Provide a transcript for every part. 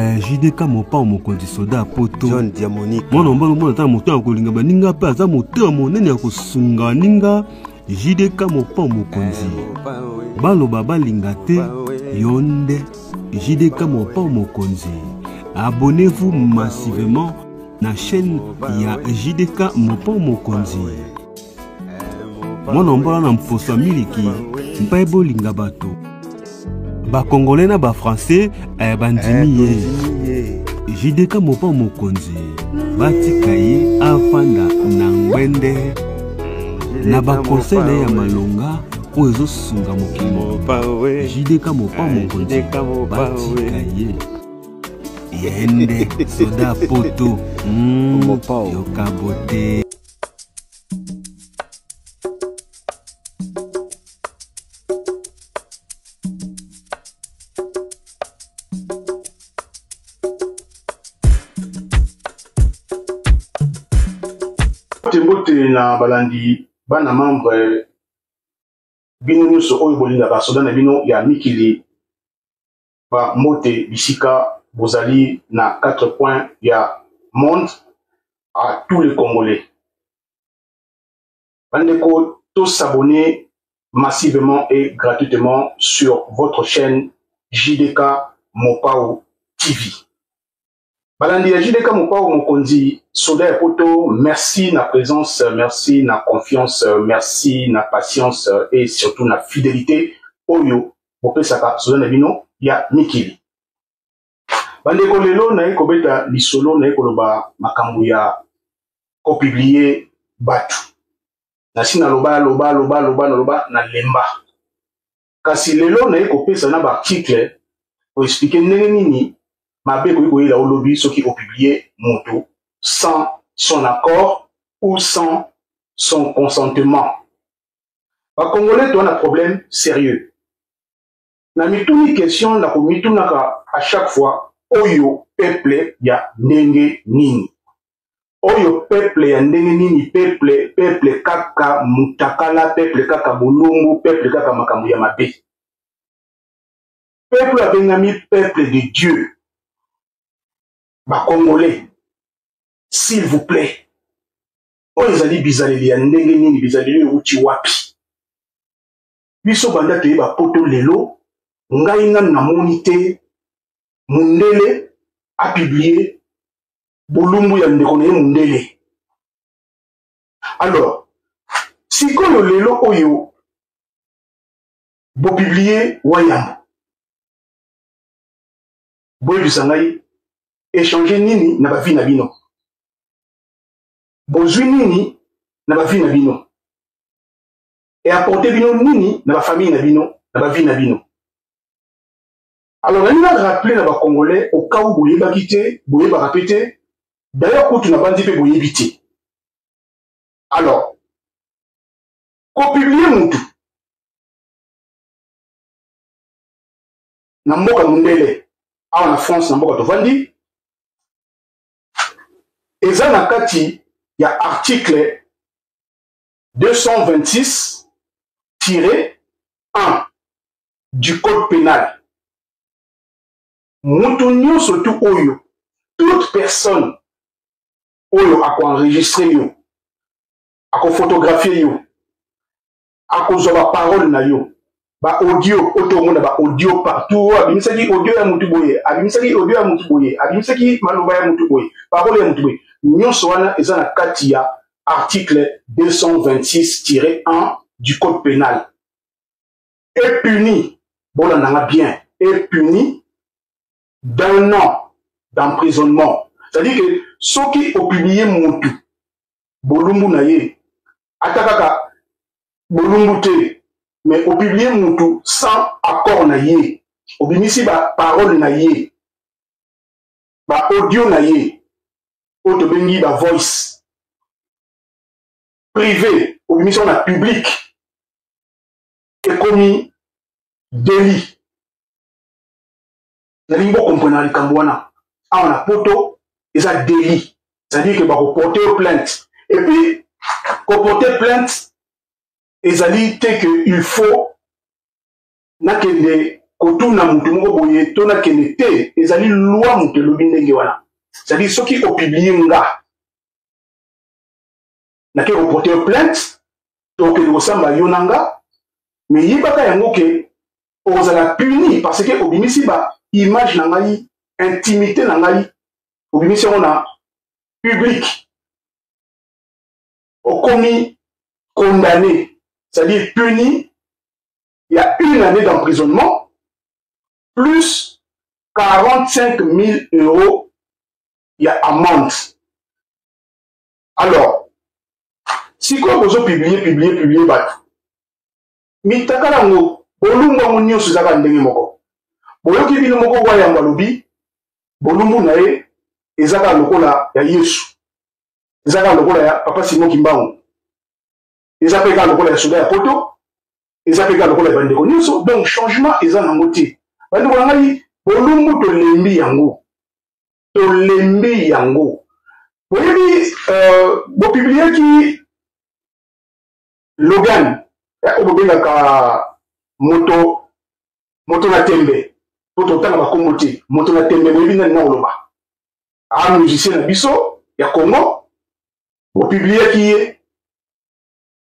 Eh, JDK mopao mokonzi soda ya poto John Diamonique mwana mobali omona ata moto ya kolinga baninga mpe aza motema monene ya kosunga baninga JDK mopao mokonzi eh, baloba balinga te yo nde JDK mopao mokonzi abonnez-vous massivement na chaîne ya JDK mopao mokonzi mwana mbola na mposo ya miliki mpe bolinga bato bakongole na bafrançais eh, bandimi ye eh, jdk mopa mokonzi batika ye afanda na ngwende na bakonseil na ye ya malonga oyo ezosunga mokili mobimba jdk mopa eh, mokonzi batika ye ye nde soda poto mm, yoka bote Mbote mbote na balandi bana membre bino nyonso oyo bolingaka soda na bino ya mikili ba mbote bisika bozali na 4 points ya monde à tous les congolais Bandeko, to s'abonner massivement et gratuitement sur votre chaîne JDK Mopao TV. Balandi ya JDK Mopao Mokonzi, soda ya poto, merci na présence, merci na confiance, merci na patience et surtout na fidélité oyo bopesaka soda na bino ya mikili. Bandeko lelo naye kobeta lisolo naye koloba makambo ya kopublie bato. Nasi naloba loba loba loba naloba na lemba. Kasi lelo naye kopesa na baarticle koexplike ndenge nini mabe ekoki koyela yo lobi soki opublie moto sans son accord ou sans son consentement. Ba Congolais toa na problème sérieux. Na mituni question na komitunaka à chaque fois oyo peuple ya ndenge nini? Oyo peuple ya ndenge nini? Peuple, peuple kaka mutakala, peuple kaka bolongo, peuple kaka makambo ya mabe. Peuple abengami peuple de Dieu. Ba Congolais, s'il vous plaît, oyo ezali bizaleli ya ndenge nini? Bizaleli oyo euti wapi? Biso banda toyeba poto lelo, ngai nanu namoni te mundele a publier bolumbu ya ndeko na ye mundele. Alors, sikoyo lelo oyo bopublier Wayambo, boyebisa ngai échanger nini na ba vie na bino? Bozwi nini na ba vie na bino? E apporter bino nini na ba famille na bino, na ba vie na bino? Alors nalingi na rappeler na ba Congolais au cas où boyebaki te, boyebaka pe te, d'ailleurs kutu na bandi pe boyebi te. Alors, ko publier mutu na mboka mundele awa na France, na mboka tovandi, eza na kati ya article 226-1 du code pénal. Mutu nyonso tu oyo, toute personne oyo ako enregistrer yo, ako photographier yo, akozwa ba parole na yo, ba audio, oyo tokomona ba audio partout, oyo abimisaki audio ya mutu boye, abimisaki audio ya mutu boye, abimisaki maloba ya mutu boye, parole ya mutu boye, nyonso wana eza na kati ya article 226-1 du code pénal. Est puni, bolanda nga bien, est puni d'un an d'emprisonnement. C'est-à-dire que soki opublie mutu bolumbu na ye, ata kaka bolumbu te, mais opublie mutu sans accord na ye, obimisi ba parole na ye, ba audio na ye, oyo tobengi ba voice privé, obimisi yango na public, ekomi délit. Nalingi bokomprendre likambo wana. Awa na poto eza délit, c'est-à-dire que bakoporte yo plainte. Et puis koporte plainte ezali te que il faut nakende kotuna motu moko boye to nakende te. Ezali loi moto elobi ndenge wana, c'est-à-dire soki opublie nga, nake koporter plainte, tokende kosamba yo na nga. Mais yebaka yango ke okozala puni, parce que obimisi ba image na ngai, intimité na ngai, obimisi yango na public, okomi condamné, c'est-à-dire puni. Il y a une année d'emprisonnement plus 45 000 euros ya amende. Alors sikoyo bozopublie, publie, publie bato mitakala yango, bolumbu yango nyonso ezaka ndenge moko. Boyoki bino moko, Wayambo alobi bolumbu na ye eza kaka lokola ya Yesu, eza kaka lokola ya papa Simon Kimbangu, eza mpe kaka lokola ya soda ya poto, eza mpe kaka lokola ya bandeko nyonso. Donc changement eza nango te. Bandeko na ngai, bolumbu tolembi yango, tolembi yango. Boyebi, bopubliaki Logan, oyo bobengaka moto moto na tembe, po totanga bakombo te. Moto na tembe, boyebi nani na koloba, a musicien na biso ya Congo. Bopubliaki ye,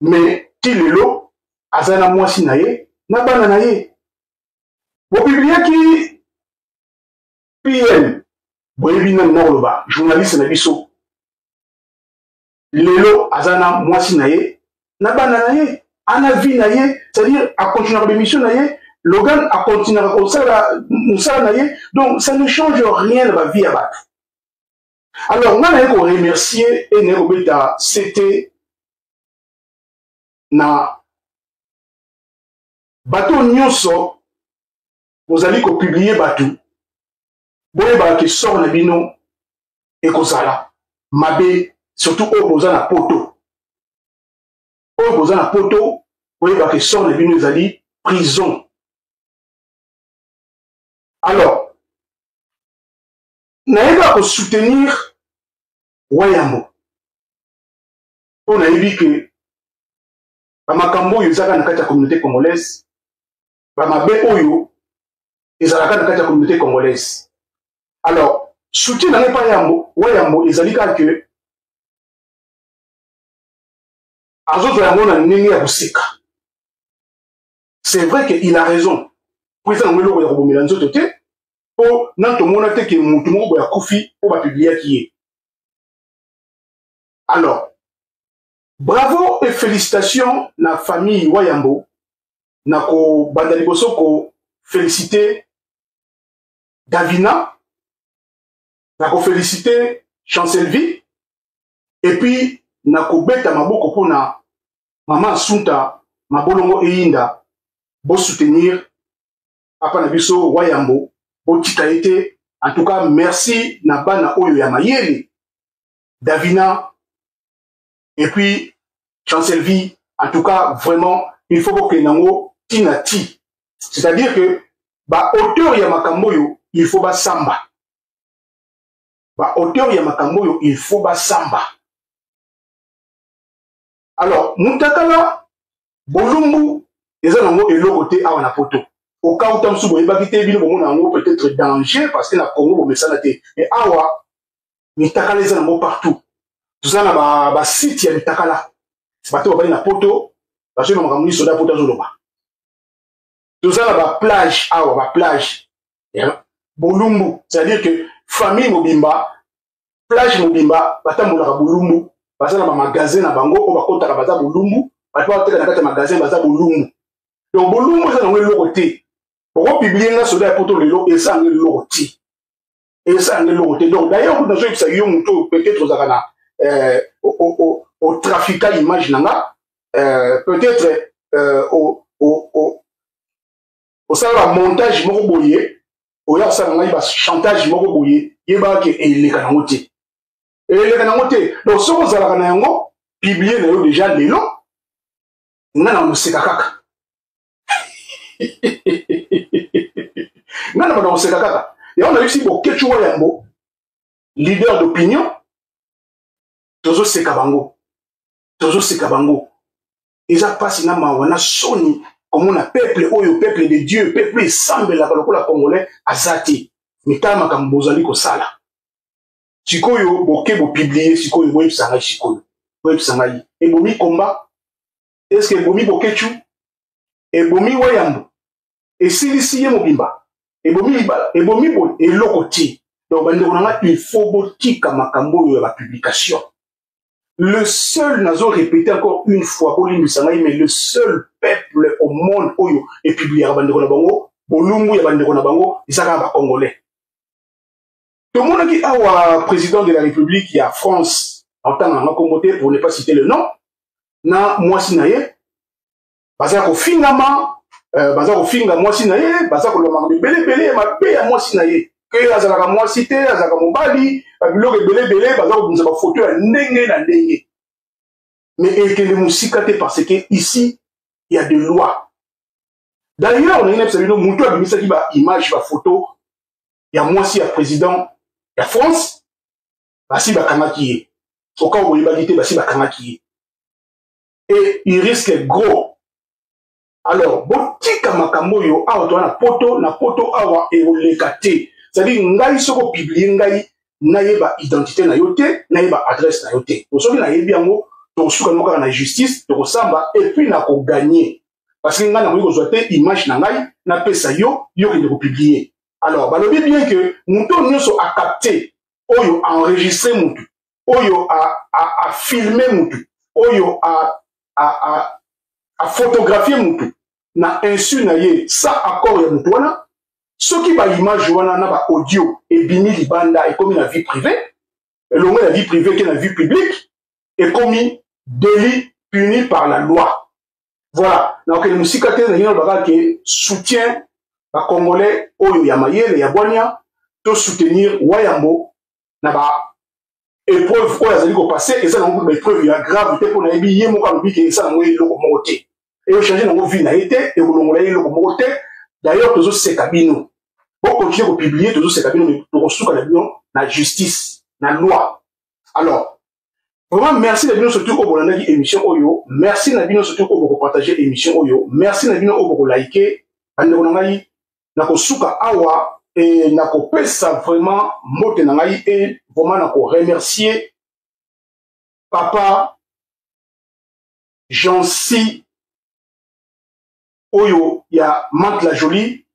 mais ti lelo aza na mwasi na ye na bana na ye. Bopubliaki PM, boyebi nani na koloba, journaliste na biso, lelo aza na mwasi na ye na bana na ye, ana vie na ye, c'est-à-dire akontinuaka bémission na ye. Logan akontinuaka kosala mosala na ye. Donc ça ne change rien na bavie ya bato. Alors ngai naye koremercier e naye kobeta ct na bato nyonso bozali kopublie bato. Boyebaka ke sort na bino ekozala mabe, surtout oyo boza na poto. Oyo boza na poto, boyebaka ke sort na bino ezali prison. Alors nayeba kosoutenir Wayambo mpo nayebi ke bamakambo oyo ezaka na kati ya communauté congolaise, bamabe oyo ezalaka na kati ya communauté congolaise. Alors soutien na ngai epai yambo Wayambo ezali kaka ke azozwa yango na ndenge ya koseka. C'est vrai que il a raison, po eza nango eloko ya kobomela nzoto te, mpo na tomona te ke motu moko boye akufi mpo bapubliaki ye. Alors bravo et félicitations na famille Wayambo. Na kobanda liboso kofélicite Davina, na kofélicite Chancelvie, et puis na kobeta maboko mpona mama Asunta Mabolongo Eyinda. Bosoutenir papa na biso Wayambo, botika ye te. En tout cas merci na bana oyo ya mayele, Davina et puis Chancelvie. En tout cas vraiment il faut bokende yango ntina ti, c'est-à-dire que baauteur ya makambo oyo il faut basamba, baauteur ya makambo oyo il faut basamba. Alors mutakala, bolumbu eza nango eloko te awa na poto. Okauta mosusu boyebaki te, bino bomona yango peut-être danger parce que na Congo bomesana te, mais awa mitakala eza nango partout. Toza na basite ba ya mitakala. Bato babali na poto bazoyeba makambo nyonso da poto azoloba. Toza na baplage awa, baplage ya bolumbu, c'est-à-dire que famille mobimba, plage mobimba batambolaka bolumbu. Baza na bamagasin na bango oyo bakotaka, baza bolumbu. Bato bateka na kati ya magasin baza bolumbu. Donc bolumbu eza nango eloko te. Okopublie nga soda ya poto lelo, eza yango eloko te, eza yango eloko te. Donc d'ailleurs nazoyebisa yo, moto oyo peut-être ozalaka na otrafika image na nga, peut-être osala bamontage moko boye, oya kosala ngai bachantage moko boye, yebaka ke eleka nango te, eleka nango te. Donc soki ozalaka na yango, publie na yo déjà lelo. Nga na koseka kaka, nga na banda koseka kaka yango. Nayebisi Boketshu wa Yambo, leader d'opinion, tozoseka bango, tozoseka bango. Eza mpasi na mawa na soni. Komona peuple oyo, peuple de Dieu, peuple esambelaka lokola Congolais aza te. Mitala makambo bozali kosala sikoyo, boke bopublier sikoyo, boyebisa ngai sikoyo, boyebisa ngai, ebomi komba? Eske ebomi Boketshu? Ebomi Wayambo? Esilisi ye mobimba? Ebomi libala? Ebomi boye? Eloko te. Donc bandeko na ngai, il faut botika makambo oyo ya bapublication. Le seul, nazo répéter encore une fois, bolimbisa ngai, mais le seul peuple au monde oyo epubliaka bandeko na bango, bolumbu ya bandeko na bango, eza kaka Bacongolais. Tomonaki awa président de la République ya France, entanga nanga kombo te pour ne pas citer le nom, na mwasi na ye baza kofingama, baza kofinga mwasi na ye, baza koloba makambo ebele ebele ya mabe ya mwasi na ye, ke azalaka mwasi te, azalaka mobali, babiloko ebele ebele, baza kobimisa bafoto ya ndenge na ndenge. Mais ekende mosika te, parce que ici il y a des lois. D'ailleurs, ndenge nayebisa bino, moto abimisaki baimage, bafoto ya mwasi ya président ya France, basi bakangaki ye. Oka boyebaki te, basi bakangaki ye et il risque gros. Alors botika makambo oyo. Awa toza na Poto, na Poto awa ekoleka te. C'est-à-dire ngai, soki opublier ngai, nayeba identité na yo te, nayeba adresse na yo te. Soki nayebi yango, tokosuka ngo kaka na justice, tokosamba et puis nakogagner, parce que ngai nakoki kozwa te image na ngai, napesa yo, yo okende kopublier. Alors balobi bien que moto nyonso acapter, oyo enregistre mutu, oyo afilmer mutu, oyo aphotographier mutu na insu na ye sans accord ya mutu wana, soki baimage wana na baaudio ebimi libanda, ekomi na vie privée, elongo ya vie privée ke na vie publique, ekomi délit puni par la loi. Voilà, nakokende mosika te. Nalingi nalobaka ke soutien Bacongolais oyo ya mayele, ya bwania, to soutenir Wayambo na ba épreuve oyo azali kopasser. Eza nango ba épreuve ya grave te, mpo nayebi ye moko alobi ke eza nango eloko moko te, echanger nango vie na ye te, ekolongola ye eloko moko te. D'ailleurs tozoseka bino, bocontinuer kopublier, tozoseka bino, mais tokosuka na bino na justice, na loi. Alors vraiment merci na bino surtout oyo bolandaki émission oyo, merci na bino surtout oyo bokopartager émission oyo, merci na bino oyo bokoliker. Bandeko na ngai, nakosuka awa e nakopesa vraiment mbote na ngai e vraiment nakoremercier papa Jancy oyo ya Mante la Jolie.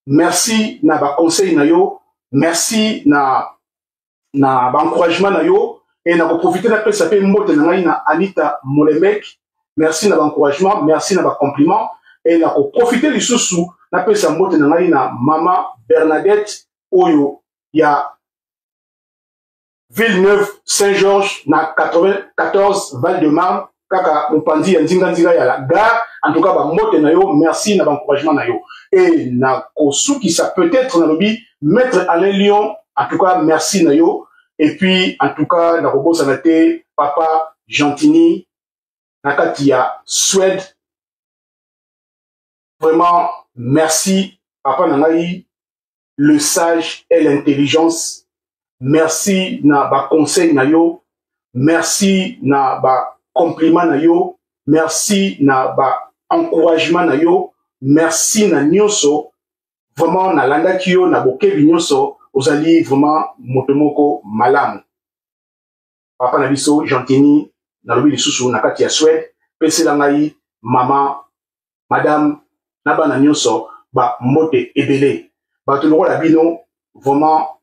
Merci na baconseil na yo, merci na baencouragement na yo. E nakoprofiter napesa mpe mbote na ngai na Anita Molemek. Merci na baencouragement, merci na bacompliment. E nakoprofiter lisusu napesa mbote na ngai na mama Bernadette oyo ya Villeneuve Saint-Georges na 94 Val de Marne, kaka mopanzi ya nzinganzinga ya la gare. En tout cas bambote na yo, merci na baencouragement na yo. E nakosukisa peut-être nalobi maître Alain Lyon, en tout cas merci na yo. Et puis en tout cas nakobosana te papa Gentini na kati ya Suède. Vraiment merci papa na ngai, le sage et l'intelligence. Merci na baconseil na yo, merci na bacompliment na yo, merci na baencouragement na yo, merci na nyonso. Vraiment nalandaki yo na bokebi nyonso, ozali vraiment moto moko malamu, papa na biso Gentini. Nalobi lisusu na kati ya Suède, pesela ngai mama, madame na bana nyonso bambote ebele. Bato lokola bino, vraiment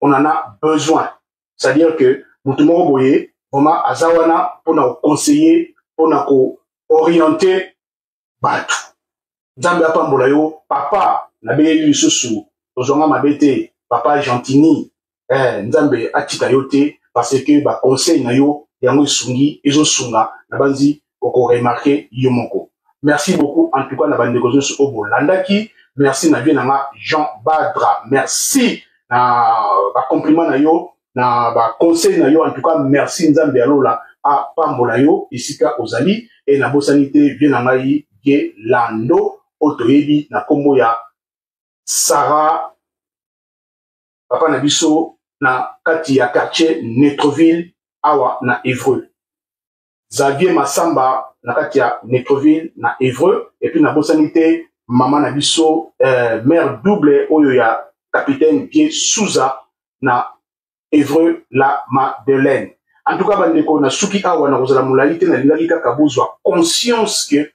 on en a besoin. C'est-à-dire que moto moko boye vraiment aza wana mpona koconseiller, mpona koorienter bato. Nzambe apambola yo papa. Nabeleli lisusu, tozwanga mabe te, papa Gentini, Nzambe atika yo te, parce que baconseil na yo yango esungi, ezosunga na banzi, okoremarquer yo moko. Merci beaucoup en tout cas na bandeko nyonso oyo bolandaki. Merci na vie na nga Jean Badra, merci na bacompliment na yo, na baconseil na yo. En tout cas merci, Nzambe ya lola apambola yo esika ozali. E nabosani te vie na ngai Ge Lando oyo toyebi na nkombo ya Sara, papa na biso na kati ya quartier Netreville awa na Évreux, Xavier Masamba. na kati ya Netroville na Evreux et puis nabosani te mama na biso euh, mère double oyo ya capitaine Pie Souza na Evreux la Madeleine. En tout cas bandeko na suki awa na kozala molai te nalingaki kaka bozwa conscience que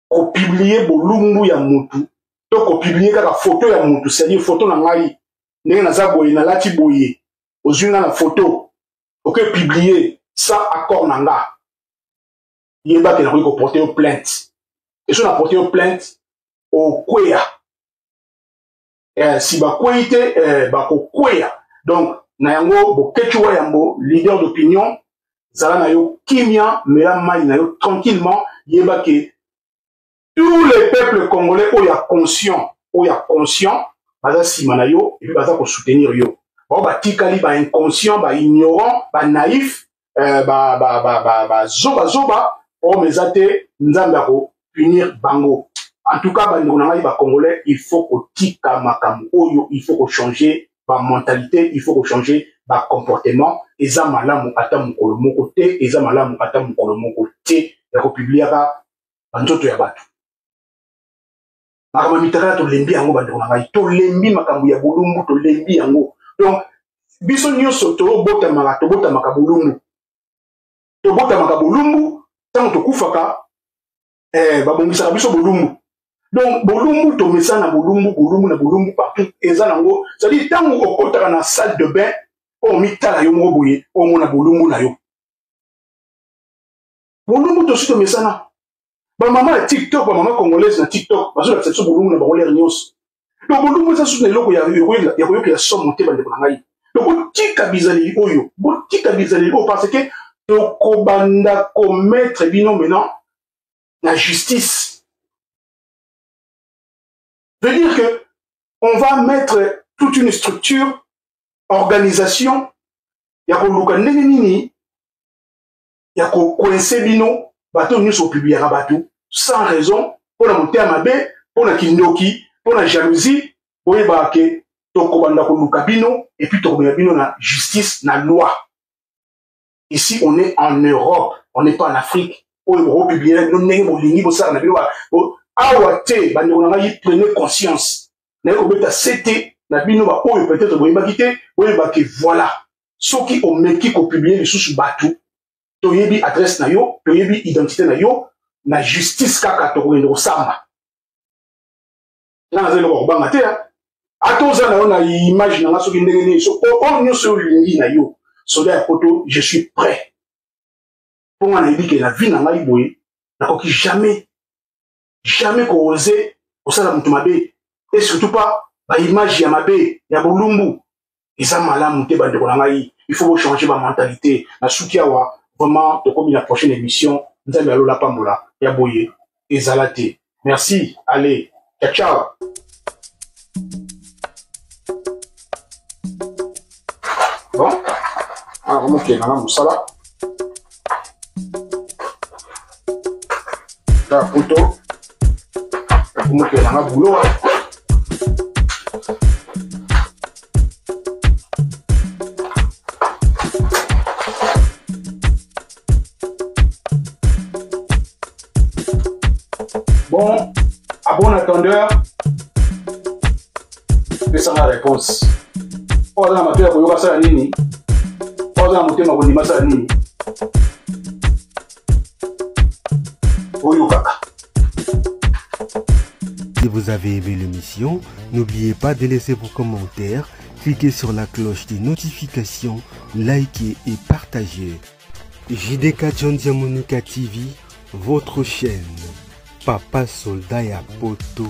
kopublier bolumbu ya mutu to kopublier kaka photo ya mutu c'est-à-dire photo na ngai ndenge naza boye nalati boye ozwi nga na photo oke publier sans accord na nga yeba ke nakoki koporte yo plainte eso na porte yo plainte okweya eh, si bakweyi te eh, bakokweya donc na yango boketshu wa yambo leader d'opinion zala na yo kimia mela mai na yo tranquillement yeba ke tous les peuples congolais oyo ya conscient oyo ya conscient baza nsima na yo epuis baza kosoutenir yo bao batikali ba inconscient ba ignorant ba naïf euh, ba, ba, ba, ba, ba zoba zoba problème eza te nzambe ako punir bango en tout cas bandeko na ngai ba congolais il faut kotika makambo oyo il faut kochanger ba mentalité il faut kochanger ba comportement eza malamu ata mokolo moko te eza malamu ata mokolo moko te ya kopubliaka banzoto ya bato makambo ya mitakala tolembi yango bandeko na ngai tolembi makambo ya bolumbu tolembi yango donc biso nyonso tobotamaka tobotamaka bolumbu tobotamaka bolumbu ntango tokufaka eh, babongisaka biso bolumbu donc bolumbu tomesana bolumbu bolumbu na bolumbu partout eza nango cestadire ntango okotaka na salle de bain oyo omitala yo moko boye omona bolumbu na yo bolumbu tosi tomesana bamama ya tiktok bamama congolaise na tiktok bazolakisa biso bolumbu na bango lere nyonso donc bolumbu eza susu na eloko ya koyokela somo te bandeko na ngai donc botika bizaleli oyo botika bizaleli oyo parce que tokobanda komettre bino maintenant na justice veut dire que on va mettre toute une structure organisation ya koluka ndenge nini ya kocoince bino bato nyonso opubliaka bato sans raison mpo na motema mabe mpo na kindoki mpo na jalousie boyebaka ke tokobanda koluka bino epuis tokomema bino na justice na loi ici on est en europe on n'est pas en afrique oyo bokopublie na bino ndenge bolingi bosala na bino awa te bandeko na ngai prenez conscience naye kobeta sete na bino baoyo peut-être boyebaki te boyebake voilà soki omeki kopublie lisusu bato toyebi adresse na yo toyebi identité na yo na justice kaka tokokende kosamba nga naza eloko ya kobanga te ata oza na yo na image na nga soki ndenge nini so oyo nyonso oyo olingi na yo soda ya poto je suis prêt mpo nga nayebi ke na vie na ngai boye nakoki jamais jamais koose kosala moto mabe et surtout pas baimage ya mabe ya bolumbu eza malamu te bandeko na ngai il faut bochanger bamentalité na suki awa vraiment tokomi na prochaine émission nzambe alola pambola ya boye ezala te merci allez ciao ciao bon awa mokende nanga mosala kaka poto nakomokela nanga boulot Bon, à bon attendeur, pesanga réponse. Oyo aza na matoyi ya koyoka asala nini? Oyo aza na motema kondima asala nini? Oyokaka. Si vous avez aimé l'émission, n'oubliez pas de laisser vos commentaires, cliquez sur la cloche des notifications, likez et partagez. JDK John Diamonica TV, votre chaîne. Papa Soldat ya Poto.